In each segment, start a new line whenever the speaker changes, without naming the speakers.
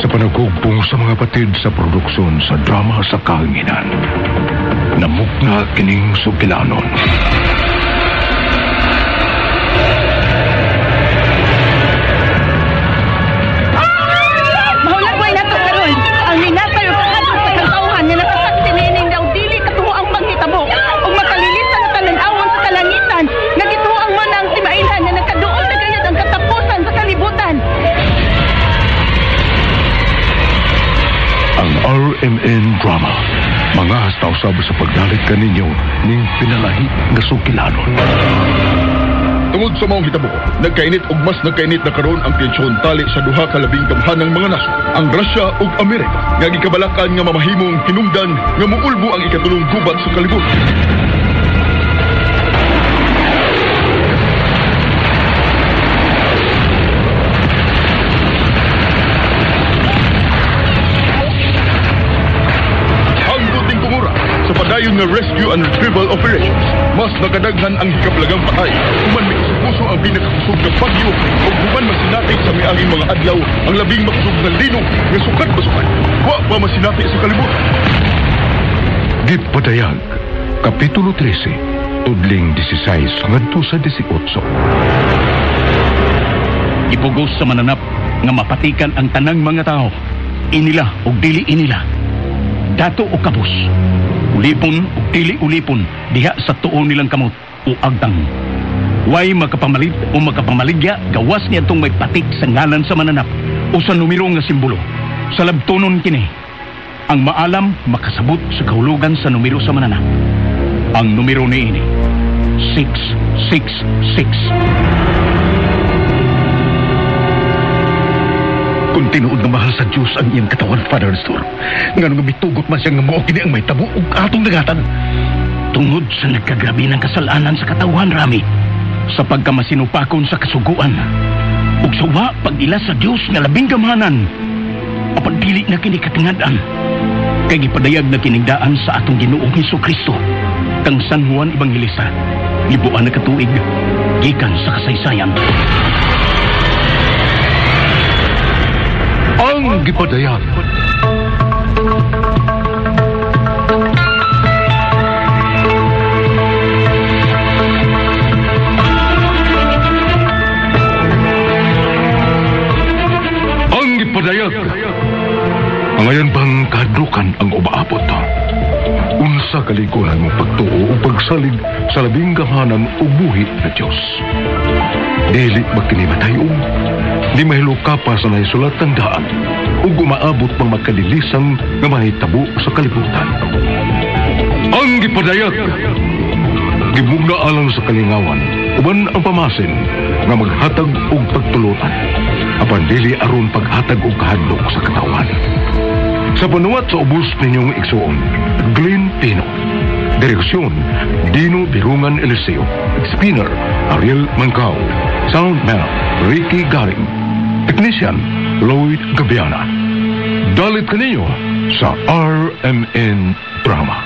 Sa panagugpong sa mga patid sa produksyon sa drama sa kahanginan, namugna kining sugilanon.
Mahulag nato karon. Ang minatay og kahadlok sa katawhan nga nakasaksi niining daw dili katuo ang panghitabo ug makalilisan na talan-awon sa kalangitan nga gituo man ang timailhan nga nakaduol na gayud ang katapusan sa kalibutan.
Ang RMN Drama, mga hasta usab sa pagdalit kaninyo ning pinalahi nga sugilanon.
Tungod sa maong hitabo, nagkainit og mas nagkainit na karon ang tensyon tali sa duha ka labing gamhanang mga nasod, ang Russia ug Amerika, nga gikabalakan nga mamahimong hinungdan nga muulbo ang ikatulong gubat sa kalibutan. Hangtod kumura sa padayon nga rescue and retrieval operations, mas nakadaghan ang hikablagang patay, human may ang pinakakusog nga bagyo ug human masinati sa miaging mga adlaw ang labing makusog nga linog nga sukat basukat. Wa pa masinati sa kalibutan.
Gipadayag, Kapitulo 13, tudling 16 ngadto sa 18.
Gipugos sa mananap nga mapatikan ang tanang mga tao, inila ug dili inila, dato o kabus, ulipon ug dili ulipon, diha sa tuo nilang kamot o agtang. Way makapamalit o makapamaligya gawas niadtong may patik sa ngalan sa mananap o sa numero nga simbolo. Sa labtonon kini, ang maalam makasabot sa kahulugan sa numero sa mananap. Ang numero niini, 666.
Kung tinuod nga mahal sa Diyos ang iyang katawan, Father Nestor, ngano nga mitugot man siya nga mao kini ang may tabo ug atong dagatan.
Tungod sa nagkagrabe ng kasalanan sa katawhan, Rami, sa pagkamasinupakon sa kasuguan, ug sa wa pag-ila sa Diyos nga labing gamhanan, apan dili na kini katingad-an, kay gipadayag na kinigdaan sa atong Ginoong Hesukristo, kang San Juan Evangelista, libuan na katuig, gikan sa kasaysayan.
Ang gipadayag. Ang gipadayag. Ngayon bang kahadlukan ang umaabot? Unsa kaligunan mong pagtuo o pagsalig sa labing gamhanan o buhi na Diyos? Dili ba kini matayog? Di mahiluka pa sa naisulat ng daan ug umaabot pang makalilisang nga mahitabo sa kalibutan. Ang gipadayag, gimugna alang sa kalingawan, uban ang pamasin nga maghatag og pagtulunan, apan dili aron paghatag og kahadlok sa katawan. Sa panuwat sa ubos ninyong igsuon, Glenn Pino. Direksyon, Dino Birungan Eliseo. Spinner, Ariel Mancao. Soundman, Ricky Garing. Technician, Lloyd Gabiana. Dalit kaninyo sa RMN Drama.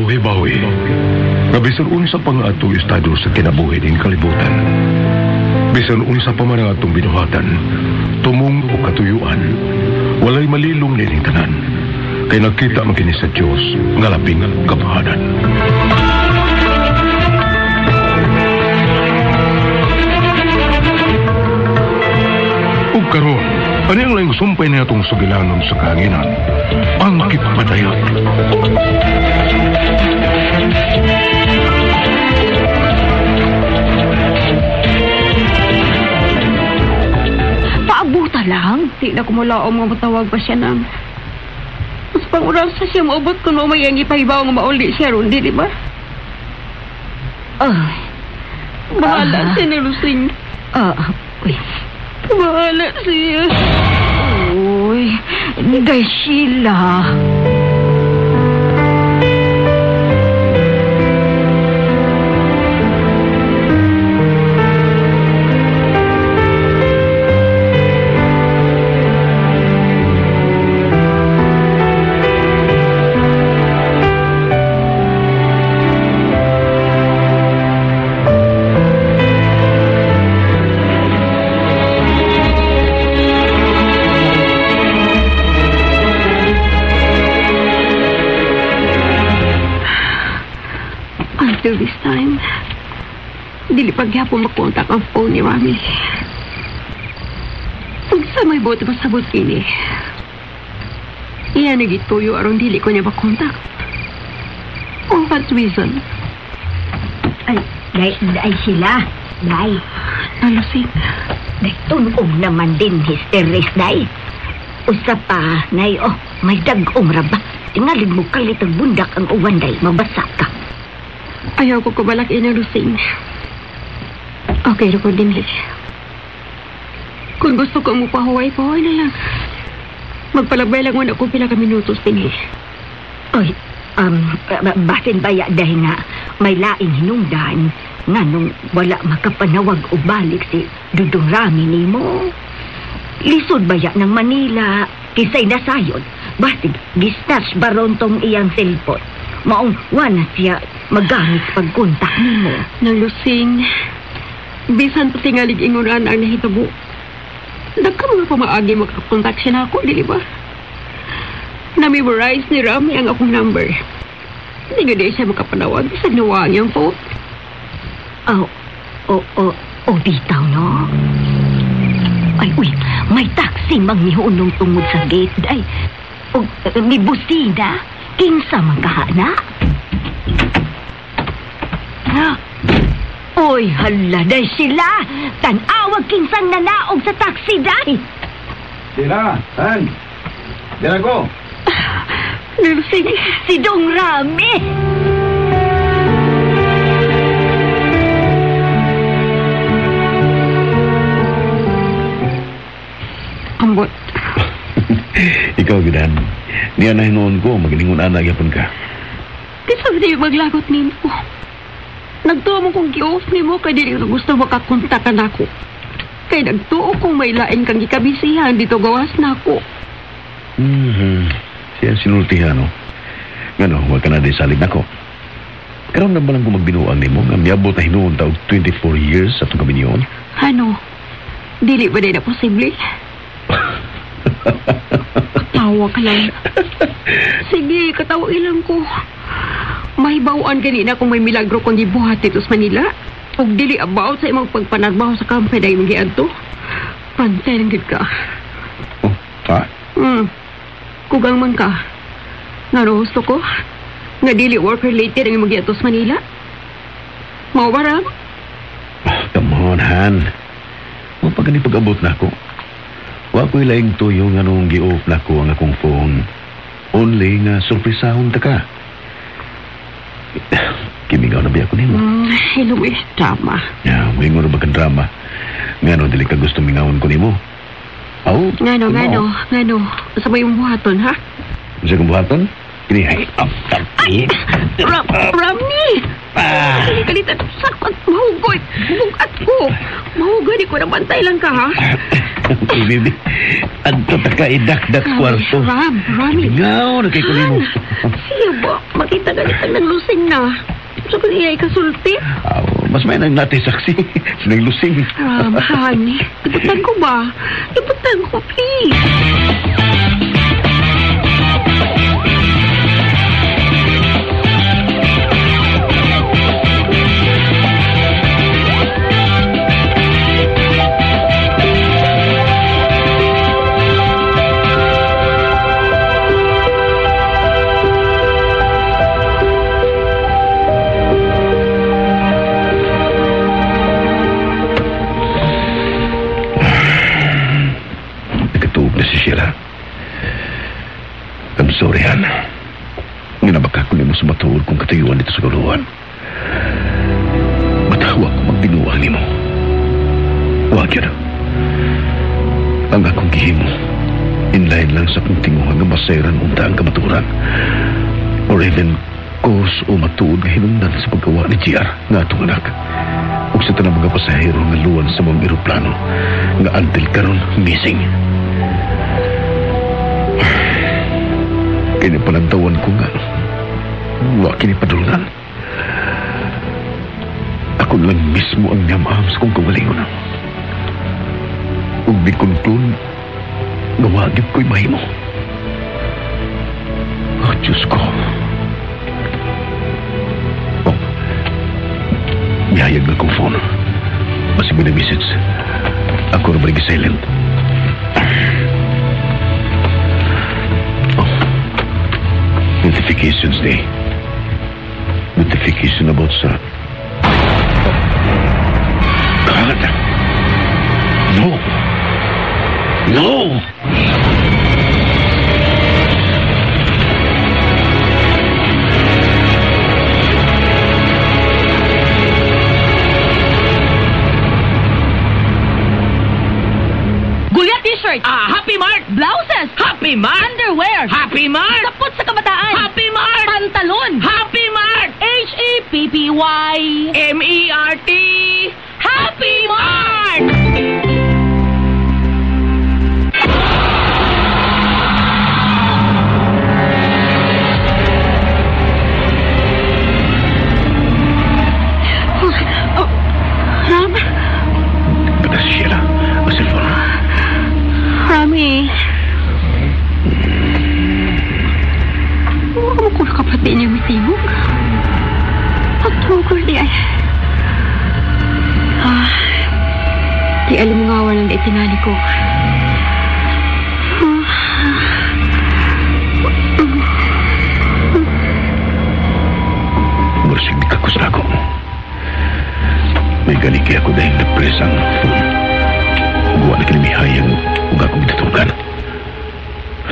Hibawi, nga bisan unsa pa nga atong estado sa kinabuhi ning kalibutan, bisan unsa pa man ang atong binuhatan, tumong o katuyuan, walay malilong nining tanan, kay nakita man kini sa Dios nga labing gamhanan. Ug karon, ani ang laing sumpay ni atong sugilanon sa kahanginan, ang gipadayag.
Paabuta lang. Di na kumulaom nga matawag pa siya nang. Mas pang-oras sa siya maubot kung may ang ipahibaw nga mauli siya ron, di ba? Bahala siya ni Lusing.
Uy.
Bahala siya.
Uy, Day Sheila.
Until this time, dili pagyapon makontak ang phone ni Rami. Unsa may bote pasabot kini? Iya nagituyo aron dili ko niya makontak. For what reason?
Ay, day, day sila. Day.
Nalusing.
Day, tunog naman din, hysteris, day. Usa pa, nay, oh, may dag-ong raba. Tingalig mo kalit ang bundak ang uwan, day. Mabasa ka.
Ayaw ko kubalak ina, Lusing. Okay, ko din. Kung gusto ko mo pahuway, pahuway na lang. Magpalabay lang muna kung pila ka minutos dinhi.
Oy, basin baya dahil nga may laing hinungdan nga nung wala makapanawag o balik si Dudong Rami nimo. Lisod baya ng Manila, kisay nasayon. Basig, gisnatch baron tong iyang cellphone. Maong wala siya magamit pagkontak nimo.
Nang Lusing, bisan pa tingalig inguran ang nahitabo. Nagka mga pamaagi makakontak siya na ako, dili ba? Na-memorize ni Rami ang akong number. Hindi nga di siya makapanawag. Bisan nawa ang iyang phone.
Oh, oh, oh, oh, bitaw, no? Ay, uy, may taxi manghihunong tungod sa gate. Ay, og may busina. Kinsa man kahana? Uy, hala, day sila. Tan-awag kinsang nanaog sa taxi, day.
Dira, Han. Dira ko.
Lusing.
Si Dong Rami.
Ambot.
Ikaw, gidan. Niya na hinuon ko, magalingon ana gyapon ka.
Kinsa di maglagot nimo? Nagtuo mo kong gi-off nimo kay dili ko gusto makakontak ka nako. Kay nagtuo kong may lain kang gikabisihan dito gawas nako.
Siya sinultihan, no? Ngano, wag ka na di salig nako. Karon na ba lang kung magbinuang nimo nga miabot na hinuon ta og 24 years sa atong kaminyoon?
Ano? Dili ba na posible? Katawa ka lang. Sige, katawa ilang ko. Mahibawaan ganina kung may milagro kong gibuhat dito sa Manila. Ug dili about sa imong pagpanagbaho sa kampe na imong giadto. Pantay lang gid ka.
Oh, ha?
Kugang man ka. Ngano gusto ko? Nga dili work-related ang imong giadto sa Manila. Mao ba, Ram?
Oh, come on, Han. Wa pa gani pag-abot na ako. Wa ko'y laing tuyo nga nung gi-off na ko ang akong phone. Only nga surprisahon ta ka. Kimingaw na biya ko nimo.
Hello eh, drama.
Ya, moingon ra ba kang drama? Ngano dili ka gusto mingawon ko nimo? Aw,
Ngano, ngano, ngano. Sa ba yung buhaton, ha?
Unsa kong buhaton? Kini ay,
Ay, Ramni!
Ah.
Kalitan, sakot, mahugoy. Bugat ko. Mahugoy, di ko nabantay lang ka, ha?
Okay, baby. Adto ta ka idakdak kwarto.
Ram, Rami.
Mingaw na kay ko nimo.
Siya ba? Makita ganit ang naglusing na. So kung iya ikasulti?
Aw, mas may nang natin saksi. Sinang lusing.
Ram, honey. Ibutan ko ba? Ibutan ko, please.
Nakatuog na si Sheila. I'm sorry, Han. Nga nabaka ko nimo sa matuod kung katayuan dito sa guluhan. Batawa ko magbinuang nimo. Wag yun. Ang akong gihimo, inline lang sa akong tinguha nga masayran unta ang kamaturan. Or even course o matuod nga hinungdan sa paggawa ni GR nga atong anak. Ug sa tanang mga pasahero nga luwan sa mga eroplano nga until karon missing. Kaya palantawan ko nga wa kini padulngan. Ako lang mismo ang nyamam sa kong kawalingon. Ug mikonklun nga wa gyud ko'y mahimo. Oh, Diyos ko. Oh, Notifications day. Notification about sa... God! No! No!
Gulya t-shirt. Ah, Happy Mart. Blouses. Happy Mart. Underwear. Happy Mart. Sapot sa kabataan. Happy Mart. Pantalon. Happy Mart. H-A-P-P-Y. M-E-R-T. Happy Mart!
Oh, Ram?
Ganda si Sheila. Ang cellphone.
Rami. Huwag mo ko nakapati niya mitimog. Pagtugol di ay... Ah, di alam mo nga walang itinali ko.
Mursig di kakus na ako. May ganiki ako dahil na-press ang phone. Uguan na kinamihayang ug akong gitutugan.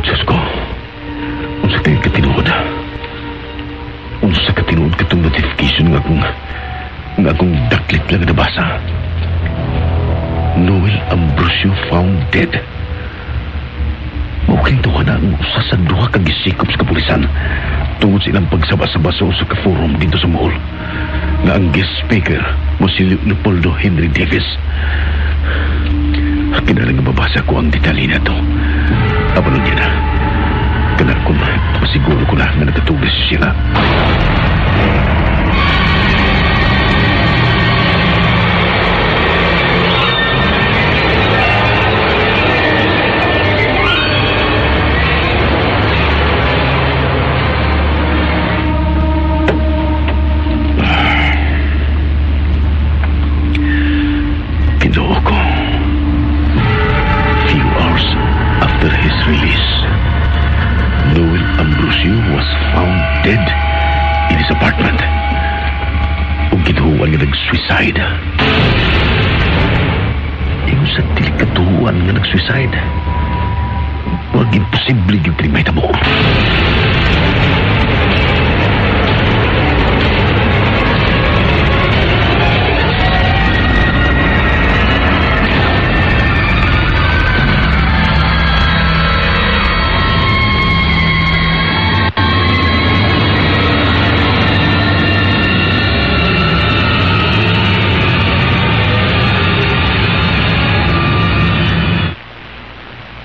Diyos ko, unsa kay katinuod? Unsa katinuod katong notification nga akong daklit lang nabasa? Noel Ambrosio found dead. Mauking tuwa na ang usa sa duha ka gisikop sa kapulisan tungod sa ilang pagsaba-saba sa usa ka forum dito sa mall nga ang guest speaker mo si Leopoldo Henry Davis. Kinalang nga mabasa ko ang detalye na to. Apan niya na. Kana kung masiguro ko na nga nagkatugis si Sheila. Ginoo ko. Few hours after his release, Noel Ambrosio was found dead in his apartment. Ug gituhuan nga nag-suicide. Ingon sa dili katuhuan nga nag-suicide. Wag imposible yung kini mahitabo.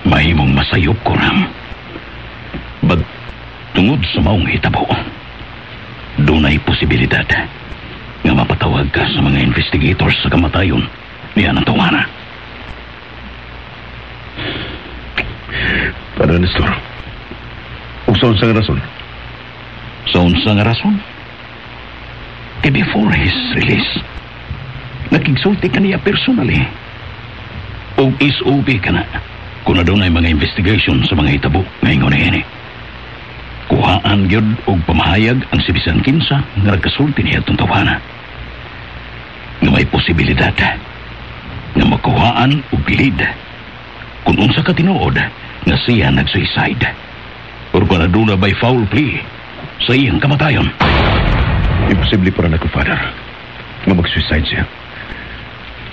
Mahimong masayop ko, Ram. Bag, tungod sa maong hitabo, dunay posibilidad nga mapatawag ka sa mga investigators sa kamatayon niya ng tawana.
Para, Nestor, ug sa unsang rason?
Sa unsa nga rason? Kay before his release, nakigsulti ka niya personally. Og SOB ka na kung na dunay mga investigation sa mga hitabo ngayon ni ini. Kuhaan gyud og pamahayag ang si bisan kinsa nga nagkasulti niya itong tawana. Nga may posibilidad nga makuhaan og lead kung unsa ka tinuod nga siya nag-suicide. Or kung aduna by foul play sa iyang kamatayon.
Imposible para nako, Father, nga mag-suicide siya.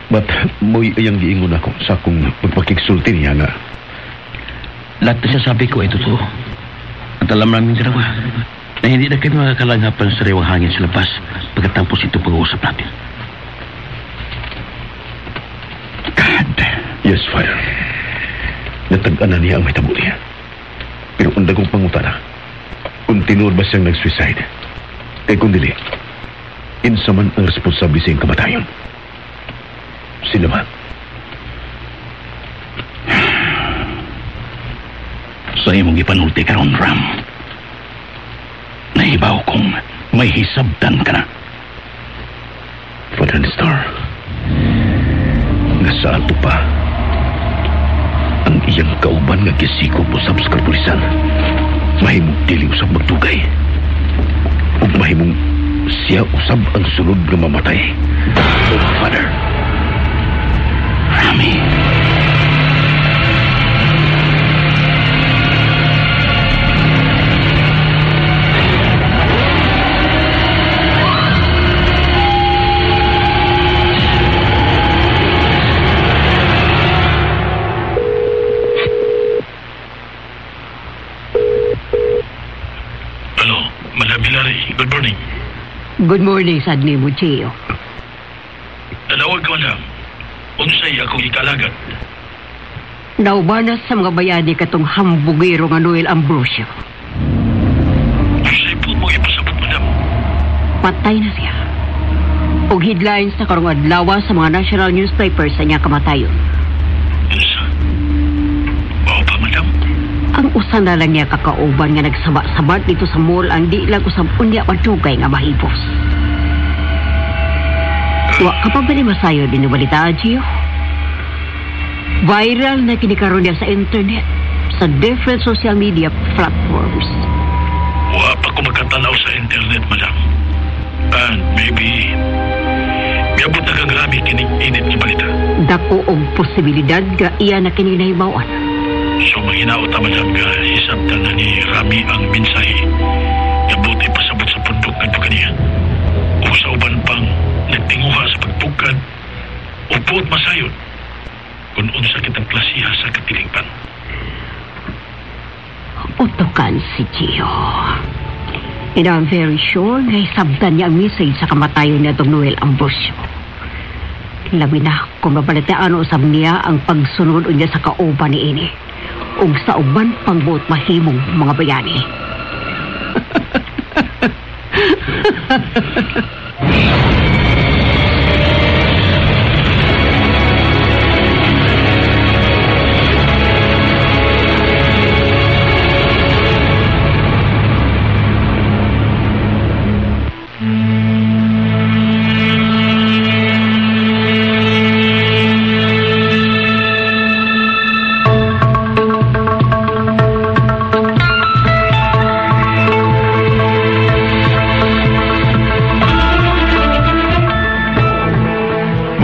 But mo'y ayang giingon ako sa akong pagpakigsulti niya nga
Lahat na sinasabi ko ay totoo. At alam namin dalawa na hindi na kami makakalanghap ng sariwang hangin sa labas pagkatapos itong pag-uusap natin.
God.
Yes, Father. Natag-anan niya ang mahitabo niya. Pero ang dagong pangutana, kung tinuod ba siyang nag-suicide, kay kung dili, insa man ang responsable sa iyang kamatayon. Sila ba?
Sa imong ipanulti karon, Ram. Nahibaw kong may hisabtan ka na.
Father Nestor, nga sa ato pa, ang iyang kauban nga gisikop usab sa kapulisan, mahimong dili usab magdugay. Siya usab ang sunod nga mamatay. Oh, Father.
Rami.
Hello, Madam Hilary. Good morning.
Good morning, sad nimo, Gio.
Nanawag ka, Madam. Unsay akong ikalagat.
Naubanas sa mga bayani katong hambugero nga Noel Ambrosio.
Unsay po mo ipasabot, Madam?
Patay na siya. Og headlines na karong adlaw sa mga national newspapers sa niya kamatayon.
Unsa? Mao pa, Madam?
Ang usa na lang niya kakauban nga nagsaba-sabat dito sa mall ang di lang usab unya madugay nga mahibos. Wa ka pa ba ni masayo din yung balita, Gio? Viral na kini karon niya sa internet, sa different social media platforms.
Wa pa ko makatanaw sa internet, Madam. And maybe, miabot na kang rami kining init nga balita.
Dako og posibilidad nga iya na kini nahibaw-an.
So manghinaot ta, Madam, nga hisabtan na ni Rami ang mensahe nga buti pasabot sa pundok ngadto kaniya. O sa uban pang nagtinguha sa pagtugkad o buot masayon kung unsa kitang klasiha sa katilingban.
Utokan si Gio. And I'm very sure nga hisabtan niya ang message sa kamatayon niya itong Noel Ambrosio. Labi na kung mabalitaan usab niya ang pagsunod niya sa kauban ni ini. Ug sa uban pang buot mahimong mga bayani.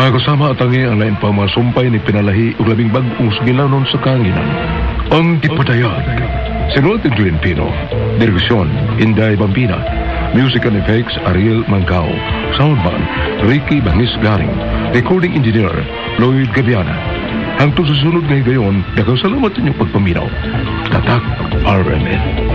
Mga kasama at tangi ang lain pa mga sumpay ni pinalahi ug labing bag-ong sugilanon sa kahanginan. Ang Gipadayag. Sinulat ni Glenn Pino. Direksyon, Inday Bambina. Music and effects, Ariel Mangkao. Soundman, Ricky Bangis Garing. Recording engineer, Lloyd Gaviana. Hangtod sa sunod nga higayon, daghang salamat sa inyong pagpaminaw. Tatak RMN.